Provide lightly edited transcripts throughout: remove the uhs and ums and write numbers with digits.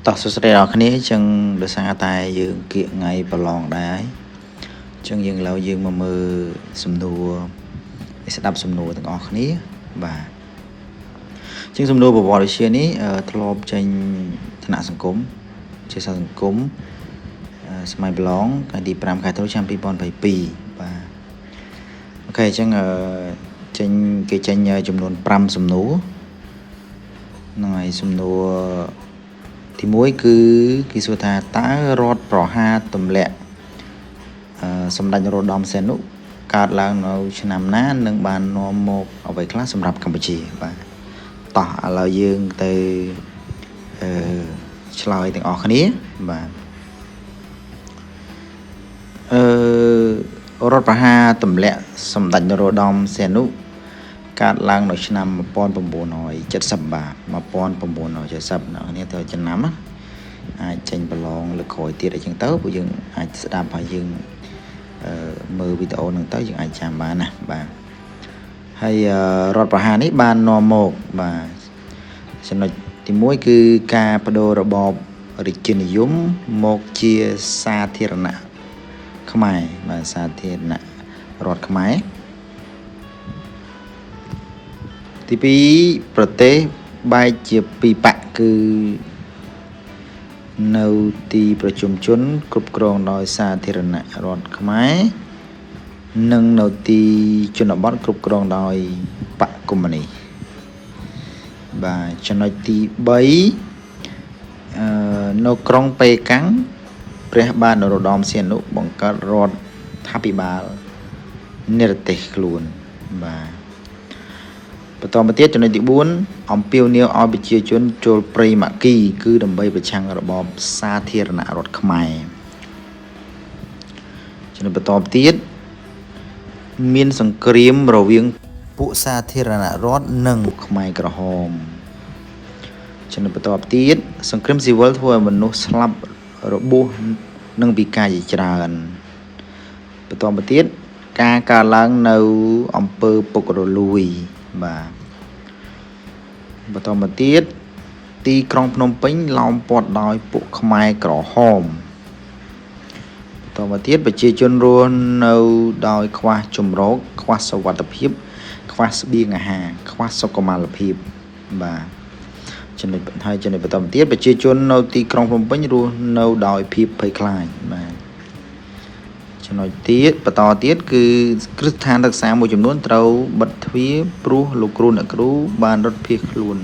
តោះសួស្តីដល់អ្នកគ្នាអញ្ចឹងដោយសារតែយើងគៀកថ្ងៃប្រឡងដែរហើយអញ្ចឹងយើងឡើយយើងមកមើលសំណួរស្ដាប់សំណួរទាំងអស់គ្នាបាទអញ្ចឹងសំណួរប្រវត្តិវិទ្យានេះធ្លាប់ចេញថ្នាក់សង្គមជាសាស្ត្រសង្គមសម័យប្រឡងថ្ងៃទី5ខែធ្នូឆ្នាំ2022បាទអូខេអញ្ចឹងចេញគេចេញចំនួន5សំណួរហ្នឹងហើយសំណួរទី1គឺគេសួរថាតើរដ្ឋប្រហារទម្លាក់សម្ដេចនរោត្តមសីហនុកើតឡើងនៅឆ្នាំណានិងបាននាំមកអ្វីខ្លះសម្រាប់កម្ពុជាបាទតោះឥឡូវយើងទៅអឺឆ្លើយទាំងអស់គ្នាបាទអឺរដ្ឋប្រហារទម្លាក់សម្ដេចនរោត្តមសីហនុកើតឡើងនៅឆ្នាំ1970បាទ1970អ្នកនេះទៅចំណាំណាអាចចេញប្រឡងលើកក្រោយទៀតអីចឹងទៅពួកយើងអាចស្ដាប់ហើយយើងមើលវីដេអូហ្នឹងទៅយើងអាចចាំបានណាបាទហើយរដ្ឋប្រហារនេះបាននាំមកបាទចំណុចទី1គឺការបដូររបបរាជានិយមមកជាសាធារណៈខ្មែរបាទសាធារណៈរដ្ឋខ្មែរទី2ប្រទេសបែកជាពីរបកគឺនៅទីប្រជុំជនគ្រប់គ្រងដោយសាធារណរដ្ឋខ្មែរនិងនៅទីជនបទគ្រប់គ្រងដោយបកកុម្មុយនីសបាទចំណុចទី3នៅក្រុងប៉េកាំងព្រះបាទនរោត្តមសីហនុបង្កើតរដ្ឋាភិបាលនិរទេសខ្លួនបាទបន្តមកទៀតចំណុចទី4អំពាវនាវឲ្យប្រជាជនចូលព្រៃម៉ាគីគឺដើម្បីប្រឆាំងរបបសាធារណរដ្ឋខ្មែរចំណុចបន្តទៀតមានសង្គ្រាមរវាងពួកសាធារណរដ្ឋនិងខ្មែរក្រហមចំណុចបន្តទៀតសង្គ្រាមស៊ីវិលធ្វើឲ្យមនុស្សស្លាប់របួសនិងពិការជាច្រើនបន្តមកទៀតការកើនឡើងនៅអំពើពុករលួយបាទបន្តមកទៀតទីក្រុងភ្នំពេញឡោមព័ទ្ធដោយពួកខ្មែរក្រហមបន្តមកទៀតប្រជាជនរស់នៅដោយខ្វះជំរកខ្វះសុវត្ថិភាពខ្វះស្បៀងអាហារខ្វះសុខុមាលភាពបាទចំណុចហើយចំណុចបន្តមកទៀតប្រជាជននៅទីក្រុងភ្នំពេញរស់នៅដោយភាពភ័យខ្លាចបាទចំណុចទៀតបន្តទៀតគឺគ្រឹះស្ថានសិក្សាមួយចំនួនត្រូវបិទទ្វារព្រោះលោកគ្រូអ្នកគ្រូបានរត់ភៀសខ្លួន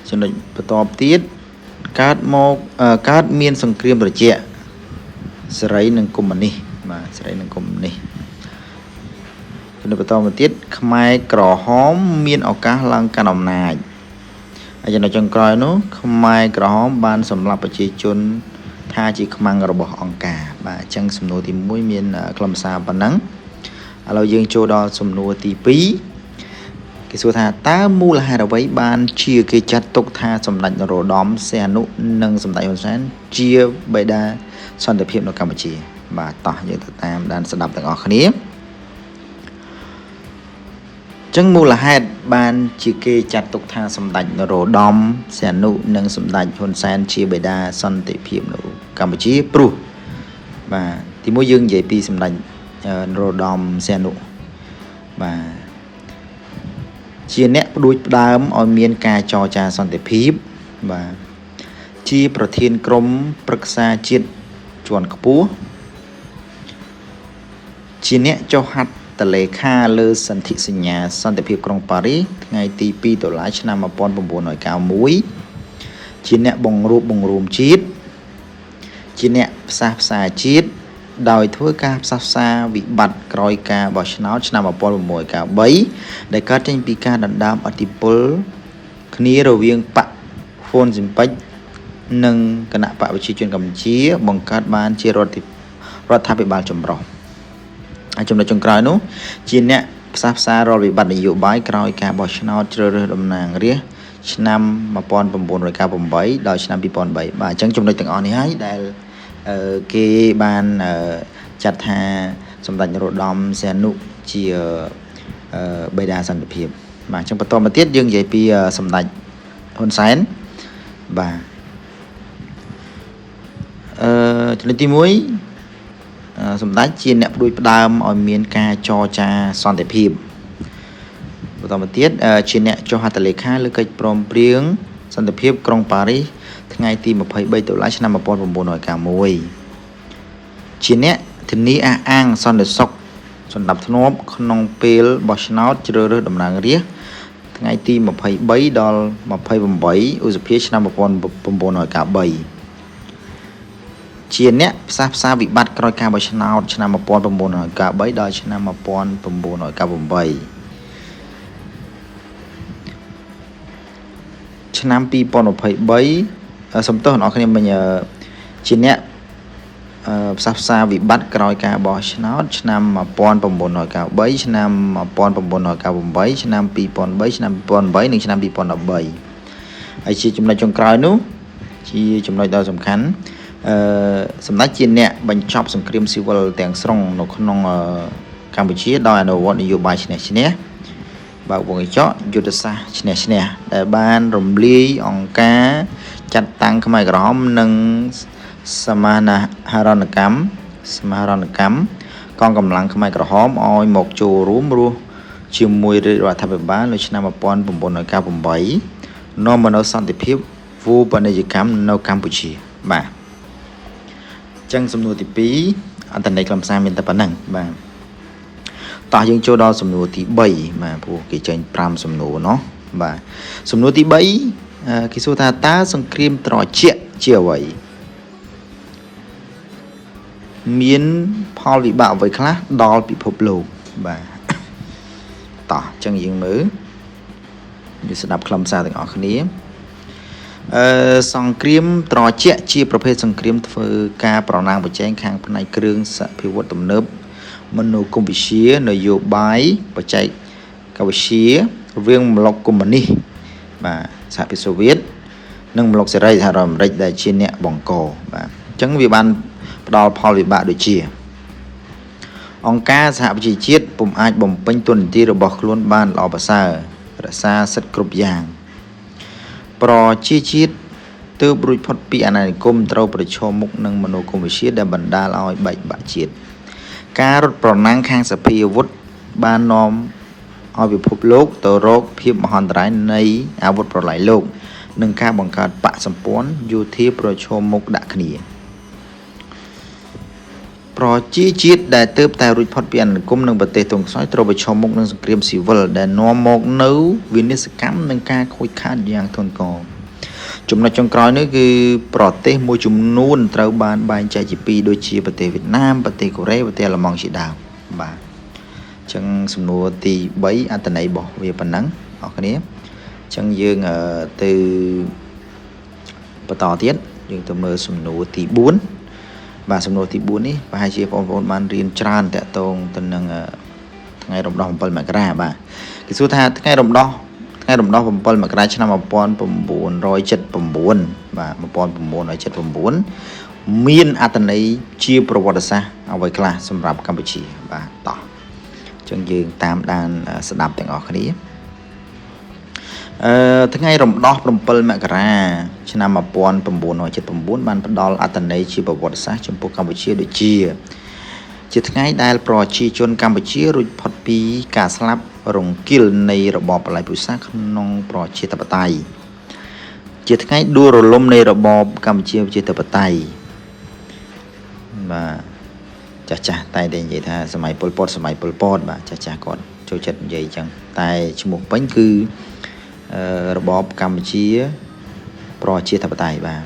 ចំណុចបន្តទៀតកើតមានសង្គ្រាមត្រជាក់សេរីនិងកុម្មុយនីសបាទសេរីនិងកុម្មុយនីសចំណុចបន្តមកទៀតខ្មែរក្រហមមានឱកាសឡើងកាន់អំណាចហើយចំណុចចុងក្រោយនោះខ្មែរក្រហមបានសម្លាប់ប្រជាជនថាជាខ្មាំងរបស់អង្គការបាទអញ្ចឹងសំណួរទី1មានខ្លឹមសារប៉ុណ្ណឹងឥឡូវយើងចូលដល់សំណួរទី2គេសួរថាតើមូលហេតុអ្វីបានជាគេចាត់ទុកថាសម្ដេចនរោត្តមសីហនុនិងសម្ដេចហ៊ុនសែនជាបិតាសន្តិភាពនៅកម្ពុជាបាទតោះយើងទៅតាមដានស្ដាប់ទាំងអស់គ្នាចឹងមូលហេតុបានជាគេចាត់ទុកថាសម្ដេចនរោត្តមសីហនុនិងសម្ដេចហ៊ុនសែនជាបិតាសន្តិភាពនៅកម្ពុជាព្រោះបាទទីមួយយើងនិយាយពីសម្ដេចនរោត្តមសីហនុបាទជាអ្នកផ្ដួចផ្ដើមឲ្យមានការចរចាសន្តិភាពបាទជាប្រធានក្រុមប្រឹក្សាជាតិជាន់ខ្ពស់ជាអ្នកចុះហត្ថលេខាលើសន្ធិសញ្ញាសន្តិភាពក្រុងប៉ារីសថ្ងៃទី2ដុល្លារឆ្នាំ1991ជាអ្នកបង្រួបបង្រួមជាតិជាអ្នកផ្សះផ្សាជាតិដោយធ្វើការផ្សះផ្សាវិបត្តិក្រោយការបោះឆ្នោតឆ្នាំ1993ដែលកើតចេញពីការដណ្ដើមឥទ្ធិពលគ្នារវាងបកហ្វុនស៊ីមពេចនិងគណៈបកប្រជាជនកម្ពុជាបង្កើតបានជារដ្ឋាភិបាលចម្រុះហើយចំណុចចុងក្រោយនោះជាអ្នកផ្សះផ្សារាល់វិបត្តិនយោបាយក្រោយការបោះឆ្នោតជ្រើសរើសតំណាងរាស្ត្រឆ្នាំ1998ដល់ឆ្នាំ2003បាទអញ្ចឹងចំណុចទាំងអស់នេះហើយដែលគេបានចាត់ថាសម្ដេចនរោត្តមសីហនុជាបិតាសន្តិភាពបាទអញ្ចឹងបន្តមកទៀតយើងនិយាយពីសម្ដេចហ៊ុនសែន បាទអឺចំណុចទី1សម្ដេចជាអ្នកផ្ដួចផ្ដើមឲ្យមានការចរចាសន្តិភាពបន្តមកទៀតជាអ្នកចុះហត្ថលេខាលើកិច្ចព្រមព្រៀងសន្តិភាពក្រុងប៉ារីសថ្ងៃទី23តុលាឆ្នាំ1991ជាអ្នកធានាអះអាងសន្តិសុខសន្តិភាពក្នុងពេលបោះឆ្នោតជ្រើសរើសតំណាងរាស្ត្រថ្ងៃទី23ដល់28ឧសភាឆ្នាំ1993ជាអ្នកផ្សះផ្សាវិបត្តិក្រោយការបោះឆ្នោតឆ្នាំ1993ដល់ឆ្នាំ1998ឆ្នាំ2023សំទោសអ្នកគ្នាមិញជាអ្នកផ្សះផ្សាវិបត្តិក្រោយការបោះឆ្នោតឆ្នាំ1993ឆ្នាំ1998ឆ្នាំ2003ឆ្នាំ2008និងឆ្នាំ2013ហើយជាចំណុចចុងក្រោយនោះជាចំណុចដ៏សំខាន់អឺសម្ដេចជាអ្នកបញ្ចប់សង្គ្រាមស៊ីវិលទាំងស្រុងនៅក្នុងកម្ពុជាដោយអនុវត្តនយោបាយឈ្នះឈ្នះបើកវងកញ្ចក់យុទ្ធសាស្ត្រឈ្នះឈ្នះដែលបានរំលាយអង្គការចាត់តាំងខ្មែរក្រហមនិងសមាហរណកម្មសមាហរណកម្មកងកម្លាំងខ្មែរក្រហមឲ្យមកចូលរួមរស់ជាមួយរាជរដ្ឋាភិបាលនៅឆ្នាំ1998នាំមកនូវសន្តិភាពវូបនីយកម្មនៅកម្ពុជាបាទអញ្ចឹងសំណួរទី2អន្តន័យខ្លឹមសារមានតែប៉ុណ្្នឹងបាទតោះយើងចូលដល់សំណួរទី3បាទព្រោះគេចេញ5សំណួរណោះបាទសំណួរទី3គេសួរថាតើសង្គ្រាមត្រជាក់ជាអ្វីមានផលវិបាកអ្វីខ្លះដល់ពិភពលោកបាទតោះអញ្ចឹងយើងមើលយើងស្ដាប់ខ្លឹមសារទាំងអស់គ្នាអឺសង្គ្រាមត្រជាក់ជាប្រភេទសង្គ្រាមធ្វើការប្រណាំងប្រជែងខាងផ្នែកគ្រឿងសព្វាវុធទំនើបមនោគមវិជ្ជានយោបាយបច្ចេកវិទ្យារវាងប្លុកកុម្មុយនីសបាទសហភាពសូវៀតនិងប្លុកសេរីសហរដ្ឋអាមេរិកដែលជាអ្នកបង្កបាទអញ្ចឹងវាបានផ្ដល់ផលវិបាកដូចជាអង្គការសហប្រជាជាតិពុំអាចបំពេញតួនាទីរបស់ខ្លួនបានល្អប្រសើររក្សាសិទ្ធិគ្រប់យ៉ាងប្រជាជាតិទើបរួចផុតពីអាណានិគមត្រូវប្រឈមមុខនឹងមនោគមវិជ្ជាដែលបណ្ដាលឲ្យបែកបាក់ជាតិការរត់ប្រណាំងខាងសភាអាវុធបាននាំឲ្យពិភពលោកទៅរកភាពមហន្តរាយនៃអាវុធប្រល័យលោកនិងការបង្កើតបកសម្ព័ន្ធយោធាប្រឈមមុខដាក់គ្នាប្រជាជាតិដែលទើបតែរួចផុតពីអាណានិគមនិងប្រទេសទន់ខ្សោយត្រូវប្រឈមមុខនឹងសង្គ្រាមស៊ីវិលដែលនាំមកនូវវិនាសកម្មនិងការខូចខាតយ៉ាងធ្ងន់ធ្ងរចំណុចចុងក្រោយនេះគឺប្រទេសមួយចំនួនត្រូវបានបែងចែកជាពីរដូចជាប្រទេសវៀតណាមប្រទេសកូរ៉េប្រទេសអាល្លឺម៉ង់ជាដើមបាទអញ្ចឹងសំណួរទី3អត្ថន័យរបស់វាប៉ុណ្ណឹងអរគ្នាអញ្ចឹងយើងទៅបន្តទៀតយើងទៅមើលសំណួរទី4បាទសំណួរទី4នេះប្រហែលជាបងប្អូនបានរៀនច្រើនតាក់ទងទៅនឹងថ្ងៃរំដោះ7មករាបាទគេសួរថាថ្ងៃរំដោះ7មករាឆ្នាំ1979បាទ1979មានអត្ថន័យជាប្រវត្តិសាស្ត្រអ្វីខ្លះសម្រាប់កម្ពុជាបាទតោះអញ្ចឹងយើងតាមដានស្ដាប់ទាំងអស់គ្នាអឺថ្ងៃរំដោះ7មករាឆ្នាំ1979បានផ្ដល់អត្ថន័យជាប្រវត្តិសាស្ត្រចំពោះកម្ពុជាដូចជាថ្ងៃដែលប្រជាជនកម្ពុជារួចផុតពីការស្លាប់រង្គាលនៃរបបប្រល័យពូជសាសន៍ក្នុងប្រជាធិបតេយ្យជាថ្ងៃដួលរលំនៃរបបកម្ពុជាប្រជាធិបតេយ្យបាទចាស់តែតែនិយាយថាសម័យប៉ុលពតសម័យប៉ុលពតបាទចាស់គាត់ចូលចិត្តនិយាយអញ្ចឹងតែឈ្មោះពេញគឺរបបកម្ពុជាប្រជាធិបតេយ្យបាទ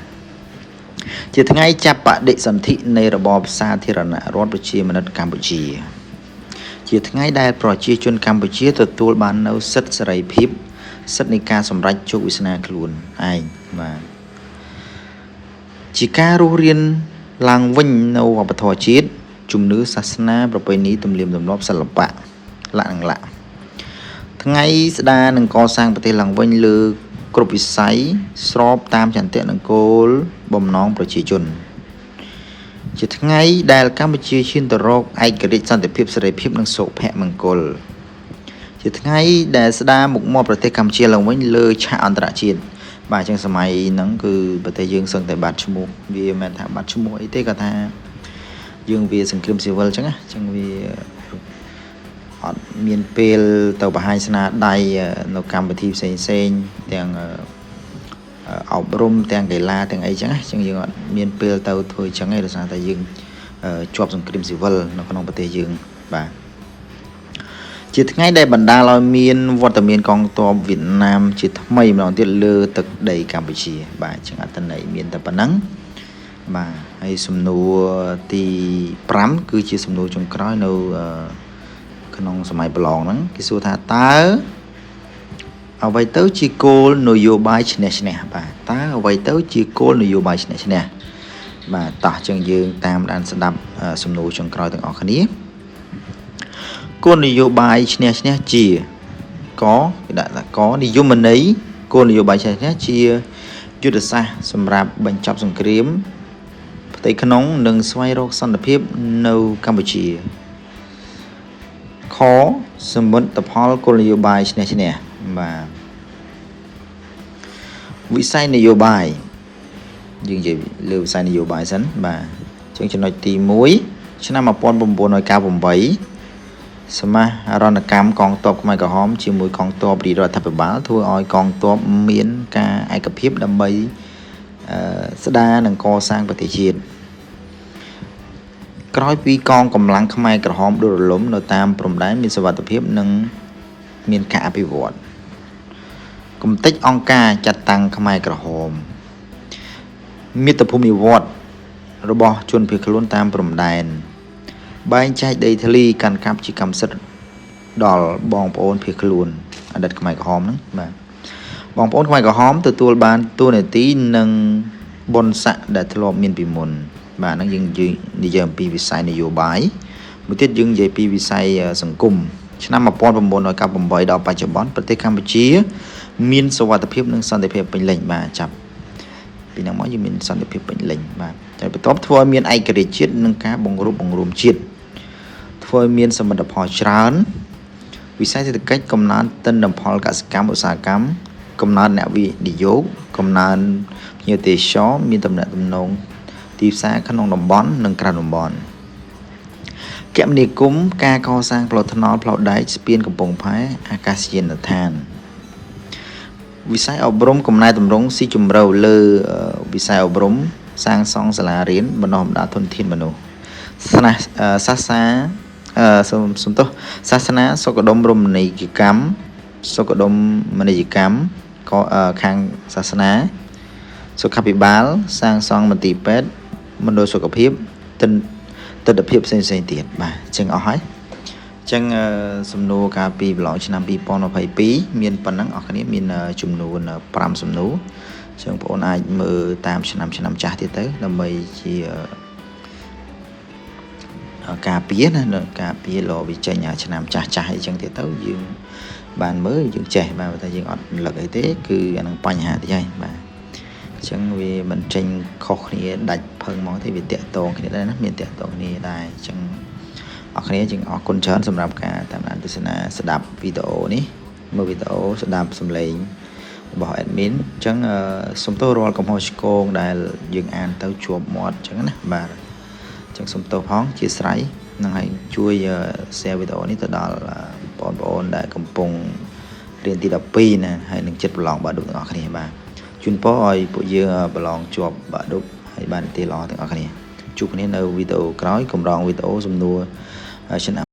ជាថ្ងៃចាប់បដិសន្ធិនៃរបបសាធារណរដ្ឋប្រជាមានិតកម្ពុជាជាថ្ងៃដែលប្រជាជនកម្ពុជាទទួលបាននូវសិទ្ធិសេរីភាពសិទ្ធិនៃការសម្រេចជោគវាសនាខ្លួនឯងបាទជាការរស់រានឡើងវិញនៅវប្បធម៌ជាតិជំនឿសាសនាប្រពៃណីទំនៀមទម្លាប់សិល្បៈលក្ខណៈថ្ងៃស្ដារនិងកសាងប្រទេសឡើងវិញលើគ្រប់វិស័យស្របតាមចន្ទៈនិងគោលបំណងប្រជាជនជាថ្ងៃដែលកម្ពុជាឈានទៅរកឯករាជ្យសន្តិភាពសេរីភាពនិងសុភមង្គលជាថ្ងៃដែលស្ដារមុខមាត់ប្រទេសកម្ពុជាឡើងវិញលើឆាកអន្តរជាតិ បាទអញ្ចឹងសម័យហ្នឹងគឺប្រទេសយើងសឹងតែបាត់ឈ្មោះវាមិនមែនថាបាត់ឈ្មោះអីទេគាត់ថាយើងវាសង្គ្រាមស៊ីវិលអញ្ចឹងណាអញ្ចឹងវាអត់មានពេលទៅបង្ហាញស្នាដៃនៅកម្មវិធីផ្សេងផ្សេងទាំងអប់រំទាំងកីឡាទាំងអីចឹងណាអញ្ចឹងយើងអត់មានពេលទៅធ្វើអញ្ចឹងទេដោយសារតែយើងជាប់សង្គ្រាមស៊ីវិលនៅក្នុងប្រទេសយើងបាទជាថ្ងៃដែលបណ្ដាលឲ្យមានវត្តមានកងទ័ពវៀតណាមជាថ្មីម្ដងទៀតលើទឹកដីកម្ពុជាបាទអញ្ចឹងអត្ថន័យមានតែប៉ុណ្ណឹងបាទហើយសំណួរទី5គឺជាសំណួរចុងក្រោយនៅក្នុងសម័យប្រឡងហ្នឹងគេសួរថាតើអ្វីទៅជាគោលនយោបាយឈ្នះឈ្នះបាទតើអ្វីទៅជាគោលនយោបាយឈ្នះឈ្នះបាទតោះចឹងយើងតាមដានស្ដាប់សំណួរចុងក្រោយទាំងអស់គ្នាគោលនយោបាយឈ្នះឈ្នះជាកគេដាក់ថាកនិយមន័យគោលនយោបាយឈ្នះឈ្នះជាយុទ្ធសាស្ត្រសម្រាប់បញ្ចប់សង្គ្រាមផ្ទៃក្នុងនិងស្វែងរកសន្តិភាពនៅកម្ពុជាខសមិទ្ធផលគោលនយោបាយឈ្នះឈ្នះបាទវិស័យនយោបាយយើងនិយាយលើវិស័យនយោបាយសិនបាទអញ្ចឹងចំណុចទី1ឆ្នាំ1998សមាហរណកម្មកងទ័ពខ្មែរក្រហមជាមួយកងទ័ពរាជរដ្ឋាភិបាលធ្វើឲ្យកងទ័ពមានការឯកភាពដើម្បីស្ដារនិងកសាងប្រទេសជាតិក្រោយពីកងកម្លាំងខ្មែរក្រហមដួលរលំនៅតាមព្រំដែនមានសុវត្ថិភាពនិងមានការអភិវឌ្ឍកំទេចអង្គការចាត់តាំងខ្មែរក្រហមមាតុភូមិនិវត្តន៍របស់ជនភៀសខ្លួនតាមព្រំដែនបែងចែកដីធ្លីកាន់កាប់ជាកម្មសិទ្ធិដល់បងប្អូនភៀសខ្លួនអតីតខ្មែរក្រហមហ្នឹងបាទបងប្អូនខ្មែរក្រហមទទួលបានតួនាទីនិងបុណ្យស័ក្តិដែលធ្លាប់មានពីមុនបាទហ្នឹងយើងនិយាយអំពីវិស័យនយោបាយមួយទៀតយើងនិយាយពីវិស័យសង្គមឆ្នាំ1998ដល់បច្ចុប្បន្នប្រទេសកម្ពុជាមានសុវត្ថិភាពនិងសន្តិភាពពេញលេញបាទចាប់ពីហ្នឹងមកយើងមានសន្តិភាពពេញលេញបាទតែបន្ទាប់ធ្វើឲ្យមានឯករាជ្យជាតិនិងការបង្រួបបង្រួមជាតិធ្វើឲ្យមានសមិទ្ធផលច្រើនវិស័យសេដ្ឋកិច្ចកំណើនទិន្នផលកសិកម្មឧស្សាហកម្មកំណើនអ្នកវិនិយោគកំណើនភ្ញៀវទេសចរមានទំនាក់ទំនងទីផ្សារក្នុងតំបន់និងក្រៅតំបន់គមនាគមន៍ការកសាងផ្លូវថ្នល់ផ្លូវដែកស្ពានកំពង់ផែអាកាសយានដ្ឋានវិស័យអប់រំកំណែតម្រង់ស៊ីជម្រៅលើវិស័យអប់រំសាងសង់សាលារៀនបណ្ដុះបណ្ដាលធនធានមនុស្សសាសនាសំទោសសាសនាសុខដុមរមណីយកម្មសុខដុមមនីយកម្មក៏ខាងសាសនាសុខាភិបាលសាងសង់មន្ទីរពេទ្យមណ្ឌលសុខភាពទិដ្ឋភាពផ្សេងៗទៀតបាទអញ្ចឹងអស់ហើយអញ្ចឹងសំណួរកាលពីប្រឡងឆ្នាំ2022មានប៉ុណ្ណឹងអស់គ្នាមានចំនួន5សំណួរអញ្ចឹងបងប្អូនអាចមើលតាមឆ្នាំឆ្នាំចាស់ទៀតទៅដើម្បីជាការពារណាការពារលោវាចេញឆ្នាំចាស់ចាស់អីចឹងទៀតទៅយើងបានមើលយើងចេះបាទបើថាយើងអត់រំលឹកអីទេគឺអានឹងបញ្ហាតិចហើយបាទអញ្ចឹងវាមិនចេញខុសគ្នាដាច់ផឹងហ្មងទេវាតាក់ទងគ្នាដែរណាមានតាក់ទងគ្នាដែរអញ្ចឹងអរគ្នាជាងអរគុណច្រើនសម្រាប់ការតាមដានទស្សនាស្ដាប់វីដេអូនេះមើលវីដេអូស្ដាប់សំឡេងរបស់ admin អញ្ចឹងសូមទោសរាល់កំហុសឆ្គងដែលយើងអានទៅជាប់មាត់អញ្ចឹងណាបាទអញ្ចឹងសូមទោសផងជាស្រ័យនឹងឲ្យជួយ share វីដេអូនេះទៅដល់បងប្អូនដែលកំពុងរៀនទី12ណាហើយនឹងចិត្តប្រឡងបាក់ឌុបទាំងអស់គ្នាបាទជូនពរឲ្យពួកយើងប្រឡងជាប់បាក់ឌុបហើយបាននិទ្ទេសល្អទាំងអស់គ្នាជួបគ្នានៅវីដេអូក្រោយកម្រងវីដេអូសំណួរឆ្នាំ